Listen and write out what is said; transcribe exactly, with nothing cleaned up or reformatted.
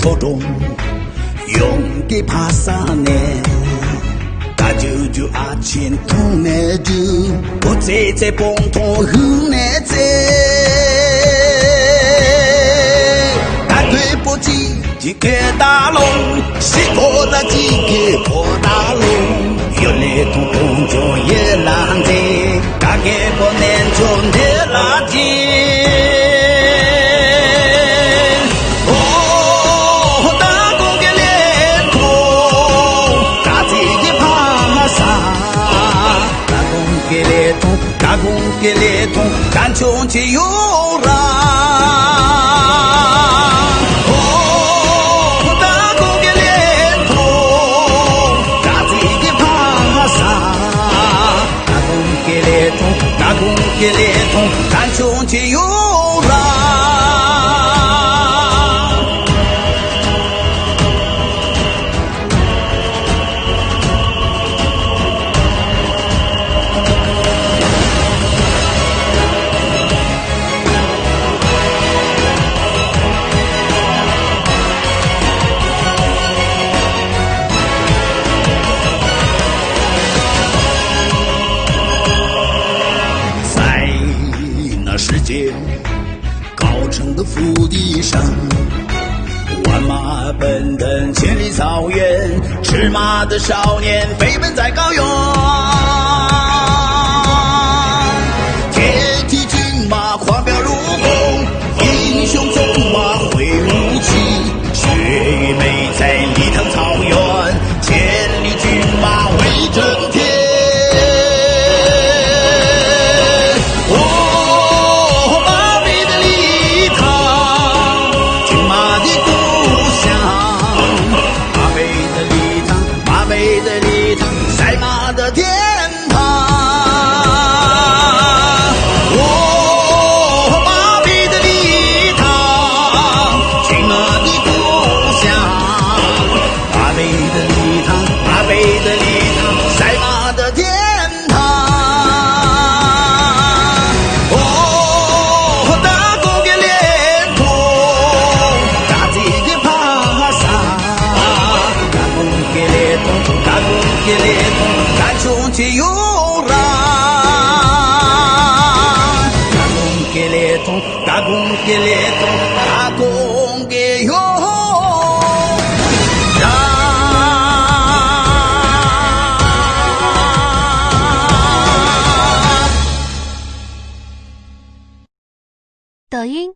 སྤོ་སྒྲོམ་ཡོང་གི་ཕ་ས་ནས། ད་ཇུ་ཇུ་ཨ་ཆེན་འཐུང་ནས་ཇུ། བུ་ཙེ་ཙེ་སྤོང་ཐོང་ཧུང་ནས་ཙེ། ད་དུས་པོ་ཅི་ཅི་གེ་ད་ལོང་། ཤི་གོ་ད་ཅི་གེ་གོ་ད་ལོང་། ཡོ་ལེ་ཐུང་ཐུང་ཇོ་ཡེ་ལ་འདེ། ད་གེ་པོ་ནན་ཇོ་འདེ་ལ་ཅི། ཨོ་ད་གོང་གེ་ལེ་ཐོང་། ད་ཙི་གེ་ཕ་མ་ས། ད་གོང་གེ་ལེ་ཐོང་། ད་གོང་གེ་ལེ་ཐོང་། ད་ཆུང་ཆེ་ཡོང་ར། ཨོ་ད་གོང་གེ་ལེ་ཐོང་། ད་ཙི་གེ་ཕ་མ་ས། ད་གོང་གེ་ལེ་ཐོང་། ད་གོང་གེ་ལེ་ཐོང་། ད་ཆུང་ཆེ་ཡོང་ར། 在那时间，高城的腹地上，万马奔腾千里草原，赤马的少年飞奔在高原。铁蹄金马狂飙如风，英雄纵马挥舞起，血与泪在一趟草原，千里骏马威震天。 哦，马背的礼堂，骏马的故乡。马背的礼堂，马背的礼堂，赛马的天堂。哦，马背的礼堂，骏马的故乡。马背的礼堂，马背的礼堂，赛马的天堂。 哦，ད་གོང་གེ་ལེ་ཐོང་། ད་ཙི་གེ་ཕ་མ་ས། ད་གོང་གེ་ལེ་ཐོང་། ད་གོང་གེ་ལེ་ཐོང་། ད་ཆུང་ཆེ་ཡོང་ར། ད་གོང་གེ་ལེ་ཐོང་། ད་གོང་གེ་ལེ་ཐོང་། ད་གོང་གེ་ཡོང་ར། 抖音